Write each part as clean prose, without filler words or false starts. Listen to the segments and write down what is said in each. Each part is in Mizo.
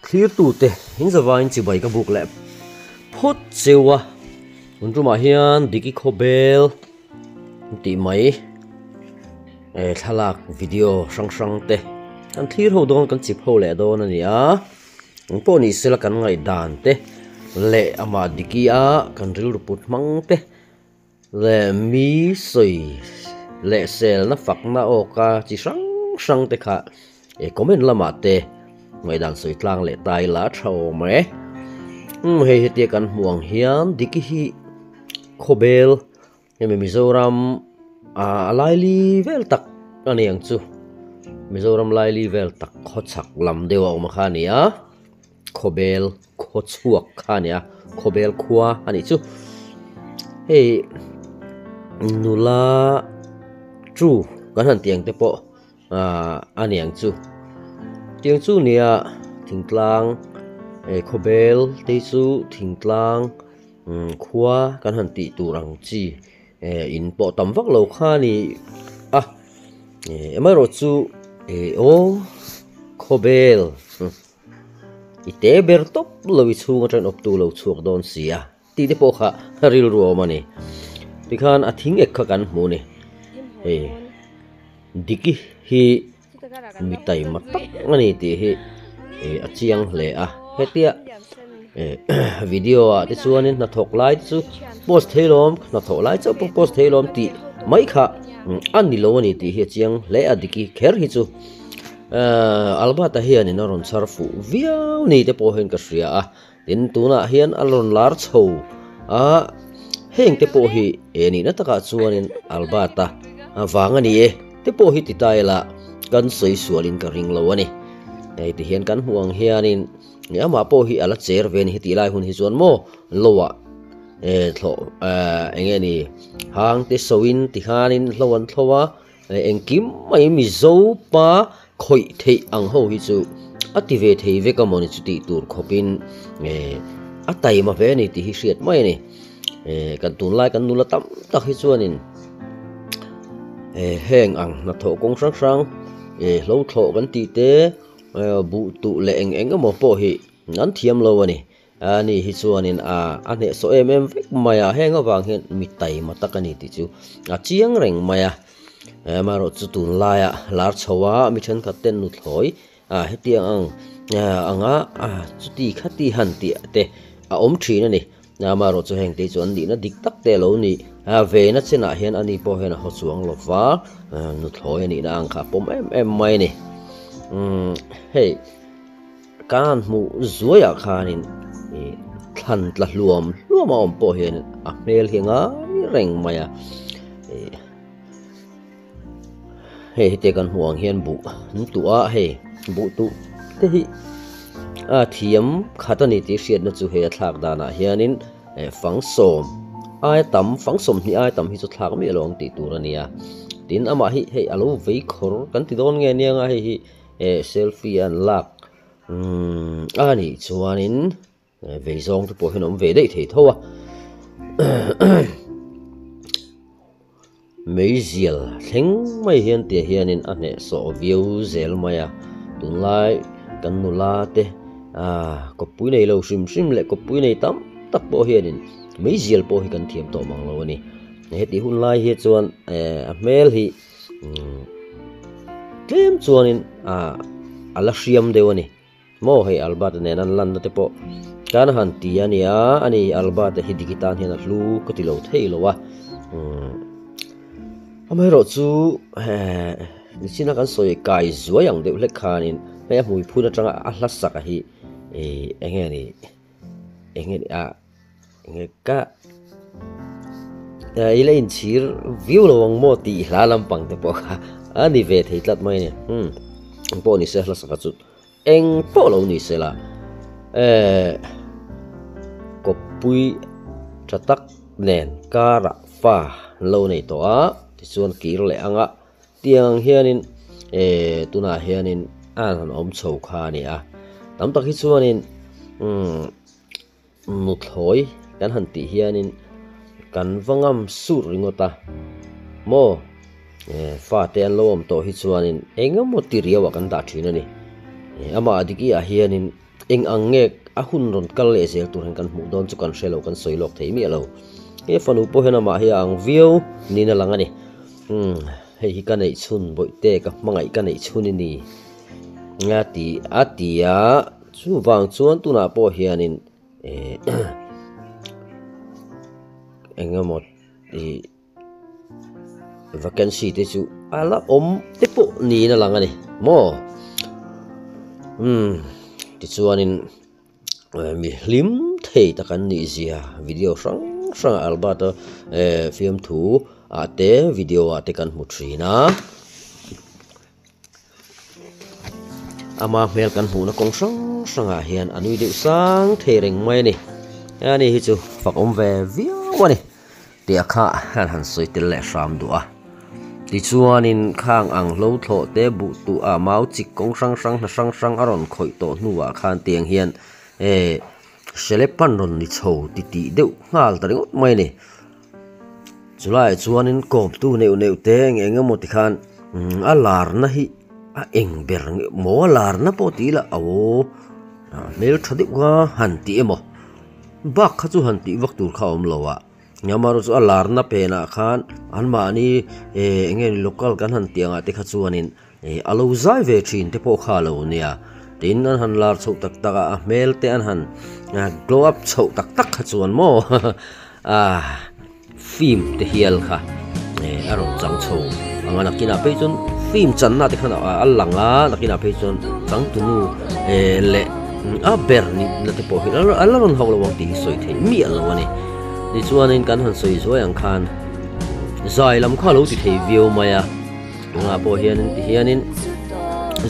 Thlirtute in zavaiin chibai ka buk leh phawt cheu a, tun tumah hian Diki Khawbel tih mai thlalak video hrang hrang te kan thlir ho dawn kan chip ho leh dawn a ni a, engpawh ni sela kan ngaihdan te leh amah Diki a kan rilru put hmang te Leh mi sawi leh selna fakna awka chi hrang hrang te kha e comment lamah te ngaihdan sawi tlang leh ta ila a tha awm e. Umm hei hetia kan hmuh ang hian Diki hi khawbel hemi Mizoram a laili vel tak a ni ang chu. Mizoram laili vel tak khawchhak lam deuh a awm kha a ni a. Khawbel khaw chhuak kha a ni a, khawbel khua a nih chu. Hei nula chu kan han tih ang te pawh ahh a ni ang chu. Tiang chu nia thingtlang eh khawbel te hi chu thingtlang khua kan han tih tur ang chi eh in pawh tam vak lo kha a ni a eh amaherawhchu eh aw khawbel. I te ber tawp lo i chhung atangin awptu lo chhuak dawn si a tih te pawh kha rilru a awm a ni. Tikhan a thing ek kha kan hmu a ni. Hei Diki hi mi taima tak a ni tih hi a chiang hle a. Hetia video ah te chuanin hnathawk lai te chu post thei lawm, hnathawh lai chauh pawh post thei lawm tih mai kha a ni lo a ni tih hi a chiang hle a Diki kher hi chu. Albert-a hianin a rawn chhar fuh viau ni te pawh hian ka hria a, tin tunah hian a rawn lar chho a, heng te pawh hi e nihna takah chuanin Albert-a vang a ni e te pawh hi ti ta ila kan sawi sualin ka ring lo a ni. Hei ti hian kan hmuh ang hianin amah pawh hi a la cher ve a ni hetih lai hun hi chuan maw loah e thlawh eng nge ni hang te sawiin tikhanin hlo an thlo a. Engkim mai Mizo pa khawih theih ang ho hi chu a ti ve thei vek a mawni chu tih tur khawpin a taima ve a ni tih hi hriat mai a ni. Kan tunlai kan nula tam tak hi chuanin heng ang hnathawh kawng hrang hrang hlo thlawh kan tih te buh tuh leh eng eng emaw pawh hi an thiam lo a ni. A ni hi chuanin a a hnehsawh em em vek mai a, heng avang hian mi taima tak a ni tih chu a chiang reng mai a. Amaherawh chu tunlaia lar chho a mi thenkhat ten nuthlawi a hetiang ang anga a chuti khati han tih te a awm thin a ni. Amaherawh chu heng te chu an nihna dik tak te a lo ni. Vena chenah hian ani pawh hian a haw chuang lo va, nuthlawi a nihna ang kha a pawm em em mai a ni. Hei. Ka han hmuh zuaiah khanin ih thlan tla hluam hluam a awm pawh hian a hmel hi ngai reng mai a ih hei heti kan hmuh ang hian buh an tuh a hei buh tuh te hi a thiam khat a ni tih hriatna chu hei a thlak danah hianin eh fang sawm aia tam fang sawmhnih aia tam hi chu thlak miah lo ang tih tur a ni a tin amah hi hei a lo vei khawr kan ti dawn nge nia nga hei hi. Eh selfie an lak umm a nih chuanin vei zawng te pawh hian awm ve daih thei tho a meizial thleng mai hian tia hianin a hnehsawh viau zel mai a tunlai kan nula te ah kawppui nei lo hrim hrim leh kawppui nei tam tak pawh hianin meizial pawh hi kan thiam tawh mang lo a ni hetih hun lai hi chuan eh a hmel hi. Tlem chuanin ah a la hriam deuh a ni maw hei Albert-a nen an lanna te pawh kan han ti a nia a ni Albert-a hi diki tan hian a hlu ka ti lo thei lo a amaherawh chu eh nichina kan sawi kai zuai ang deuh hlek khanin hei a hmui phun atanga a hla sak a hi ih eng nge ni eng nge ni ah. Nge ka i la inchhir viau lo ang maw tih hla lampang te pawh kha a ni ve thei tlat mai a ni. Umm eng pawh ni se hla saka chu eng pawh lo ni se la eh kawppui tha tak nen karah fa an lo nei tawh a tichuan kir leh ang a tiang hianin eh tunah hianin a han awm chho kha a ni a tam tak hi chuanin umm. Nuthlawi kan han tih hianin kan va ngam sur ringawt a, maw fate an lo awm tawh hi chuanin eng emaw ti riauah kan dah thin a ni. Amah Diki ah hianin Eng ang nge a hun rawn kal leh zel tur hian kan hmuh dawn chu kan hre lo, kan sawi lawk thei miah lo. He fanu pawh hian amah hi a ang viau niin a lang a ni. Umm hei hi ka neih chhun bawihte ka hmangaih ka neih chhun i ni a ti a ti a, chuvang chuan tunah pawh hianin eh eng emaw ih. Vacancy te chu a la awm te pawh niin a lang a ni maw umm tichuanin mi hlim thei tak an nih zia video hrang hrang ah Albert a eh fiamthu ah te video ah te kan hmu thin a. Ama hmel kan hmuhna kawng hrang hrangah hian a nui deuh sang thei reng mai a ni. Ani hi chu fak awm ve viau a ni tih a kha hian han sawi tel leh hram duh a. Tichuanin khang ang hlo thlawh te buh tuh ah mau chik kawng hrang hrang hna hrang hrang a rawn khawih tawh hnuah khan tiang hian eh Selepan rawn ni chho ti tih deuh nghal ta ringawt mai a ni. Chulaiah chuanin kawmtu neuh neuh te eng eng emaw ti khan a larna hi a eng ber nge maw a larna pawh tih ila aw hmel tha deuh kha han tih emaw bak kha chu han tih vak tur kha a awm lo a amaherawh chu a larna penah khan anmahni eh eng nge local kan han tih angah te kha chuanin Ih a lo zai ve thin te pawh kha a lo nia, tin an han lar chhoh tak tak a, a hmel te an han glow up chhoh tak tak kha chuan maw ah film te hial kha eh a rawn chang chho ang a, nakinah phei chuan film channa te khan a lang a, nakinah phei chuan changtunu eh leh a ber nihna te pawh hi a la rawn hauh lo ang tih hi sawi theih miah lo a ni. Tichuanin kan han sawi zuai ang khan zai lam kha a lo ti thei viau mai a. Tunah pawh hianin ti hianin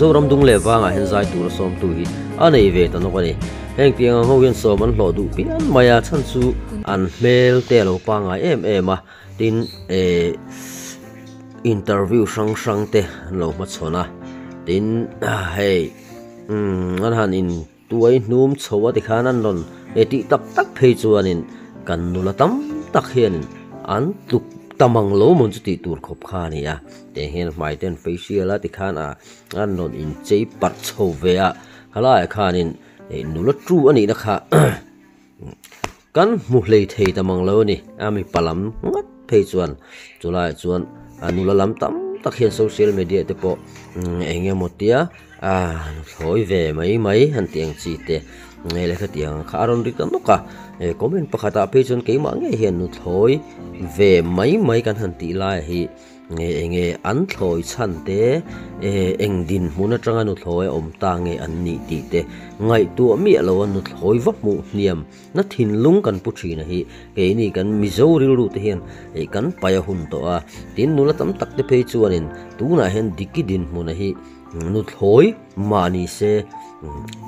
Zoram dung leh vangah hian zai tura sawmtu hi a nei ve ta nawk a ni. Heng tiang ang ho hian sawm an hlawh duh pian mai a, chhan chu an hmel te a lo pangngai em em a, tin eh interview hrang hrang te an lo hmachhawn a, tin hei umm an han in Tuai hnum chho a tikhan an rawn e tih tak tak phei chuanin kan nula tam tak hianin an tluk ta mang lo mawn chu tih tur khawp kha a ni a. Tiang hian hmai ten facial a tikhan a an rawn inchei parh chho ve a, khalaiah khanin nula tu a nihna kha Kan hmu hlei thei ta mang lo a ni. A mipa lam ngat phei chuan chulaiah chuan a nula lam tam tak hian social media te pawh eng emaw tia a thlawi ve mai mai han tih ang chi te nge lehkha tih ang kha a rawn ri ta nawk a. Comment pakhatah phei chuan keimah ngei hian nuthlawi ve mai mai kan han tih laiah hi Nge enge an thlawi chhan te, eng dinhmun atanga nuthlawi a awm ta nge an nih tih te ngaihtuah miah lo a nuthlawi va hmuh hniam na thinlung kan pu thin a hi keini kan Mizo rilru te hian kan paih a hun tawh a, tin nula tam tak te phei chuanin tunah hian Diki dinhmun a hi nuthlawi mah ni se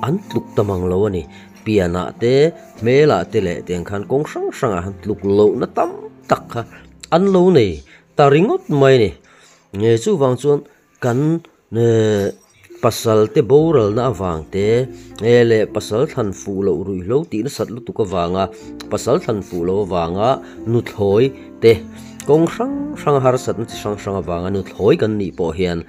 an tluk ta mang lo a ni, pianah te hmelah te leh tiang khan kawng hrang hrangah han tluk lohna tam tak kha an lo nei. Ta ringawt mai a ni. Nge chuvang chuan kan pasal te boralna avang te leh pasal thlan fuh loh ruihhlo tih nasat lutuk avanga pasal thlan fuh loh avanga nuthlawi te kawng hrang hrang harsatna chi hrang hrang avanga nuthlawi kan nih pawh hian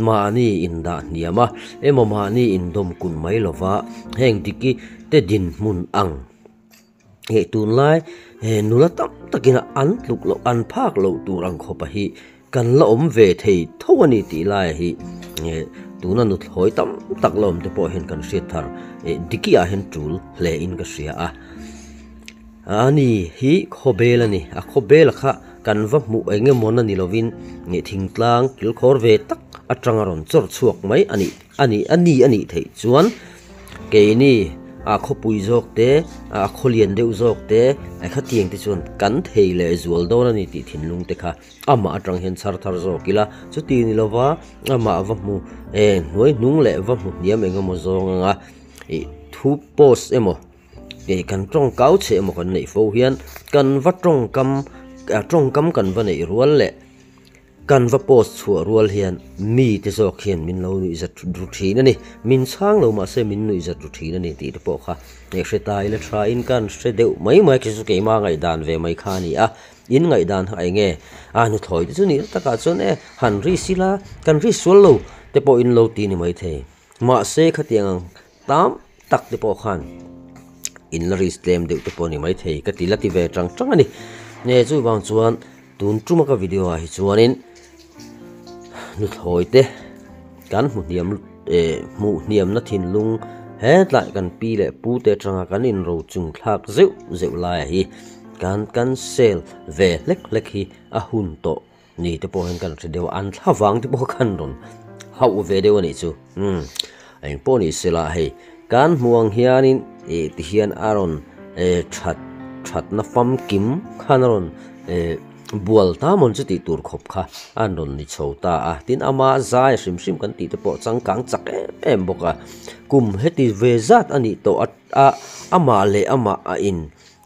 mahni indah hniam a emaw mahni indawm kun mai lova heng diki te dinhmun ang. Hei tunlai he nula tam takin an tluk loh an phak loh tur ang khawpa hi kan la awm ve thei tho a ni tih laia hi tuna nuthlawi tam tak la awm te pawh hian kan hriat thar diki ah hian tul hle in ka hria a ani hi khawbel a ni a khawbel kha kan va hmuh eng emaw na ni lovin thingtlang kilkhawr ve tak atanga rawn chawr chhuak mai a nih a ni a ni a nih theih chuan Keini a khawpui zawk te, a khawlian deuh zawk te, khatiang te chuan kan thei leh zual dawn a ni tih thinlung te kha amah atang hian chhar thar zawk ila, chuti ni lova amah va hmu eh hnuai hnung leh va hmu hniam eng emaw zawng anga ih thu post emaw ih kan tawngkau chhe emaw kan neih fo hian kan va tawngkam tawngkam kan va neih rual leh Kan va post chhuah rual hian mi te zawk hian min lo nuih zat ru thin a ni. Min chhang lo mahse min nuih zat ru thin a ni tih te pawh kha hei hre ta ila tha in kan hre deuh mai mai khi chu keimah ngaihdan ve mai kha a ni a. In ngaihdan kha eng nge? A nuthlawi te chu nih na takah chuan e han risk ila kan risk sual lo te pawh in lo ti ni maithei. Mahse khatiang ang tam tak te pawh khan in la risk tlem deuh te pawh a ni maithei ka ti la ti ve tang tang a ni. Nge chuvang chuan tun tuma ka video ah hi chuanin nuthlawi te kan hmu hniam eh hmuh hniamna thinlung hetlai kan pi leh pu te atanga kan inro chung thlak zeuh zeuh laiah hi kan cancel ve hlek hlek hi a hun tawh ni te pawh hian kan hre deuh a, an thla vang te pawh khan rawn hauh ve deuh a nih chu umm eng pawh ni sela hei kan hmuh ang hianin ih ti hian a rawn eh that thatna famkim khan a rawn eh bual ta mawn chu tih tur khawp kha an rawn ni chho ta a, tin ama zai hrim hrim kan tih te pawh changkang chak em em bawk a, kum heti ve zat a nih tawh a a amah leh amah a in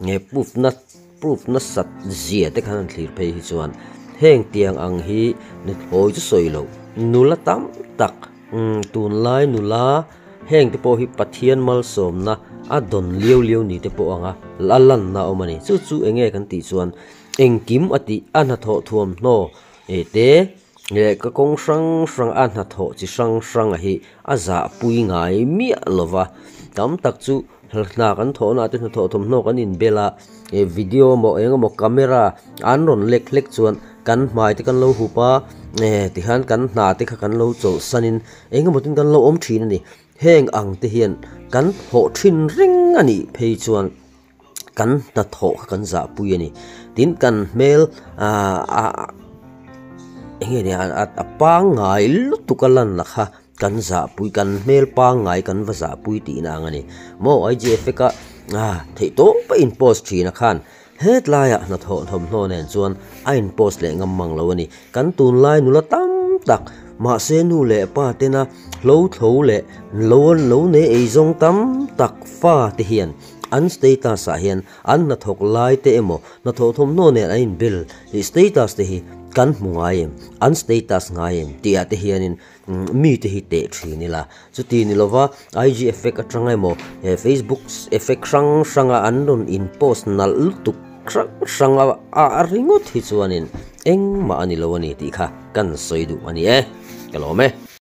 nge proof na Proof nasat zia te khan an thlir phei hi chuan heng tiang ang hi nuthlawi chu sawi loh nula tam tak tunlai nula heng te pawh hi Pathian malsawmna a dawn liau liau ni te pawh anga a lanna a awm a ni. Chu chu eng nge kan tih chuan engkim a tih a hnathawh thuamhnaw te leh ka kawng hrang hrang a hnathawh chi hrang hrang a hi a zahpui ngai miah lova tam tak chu Hna kan thawhna ah te hnathawh thawmhnaw kan inbel a, eh video emaw eng emaw camera an rawn lek hlek chuan kan hmai te kan lo hup a, eh tikhan kan hna te kha kan lo chawlhsanin eng emaw tin kan lo awm thin a ni. Heng ang te hian kan thawh thin reng a nih phei chuan kan hnathawh kha kan zahpui a ni. Tin kan hmel ah eng nge ni a pangngai lutuk a lanna kha. Kan zahpui, kan hmel pangngai kan va zahpui tihna ang a ni. Maw IG effect a ah theih tawp a in post thin a khan hetlaiah hnathawh thawmhnaw nen chuan a in post leh ngam mang lo a ni. Kan tunlai nula tam tak mahse nu leh pa tena hlo thlo leh lo lo nei eizawng tam tak fa te hian an status ah hian an hnathawk lai te emaw hnathawh thawmhnaw nen an inbel status te hi kan hmu ngai em, an status ngai em tih ah te hianin Mite hi teh thin ila, chuti ni lova IG effect atang emaw he Facebook effect hrang hranga an rawn in post nalh lutuk hrang hrang a a ringawt hi chuanin engmah a ni lo a ni tih kha kan sawi duh a ni e, ka lawm e.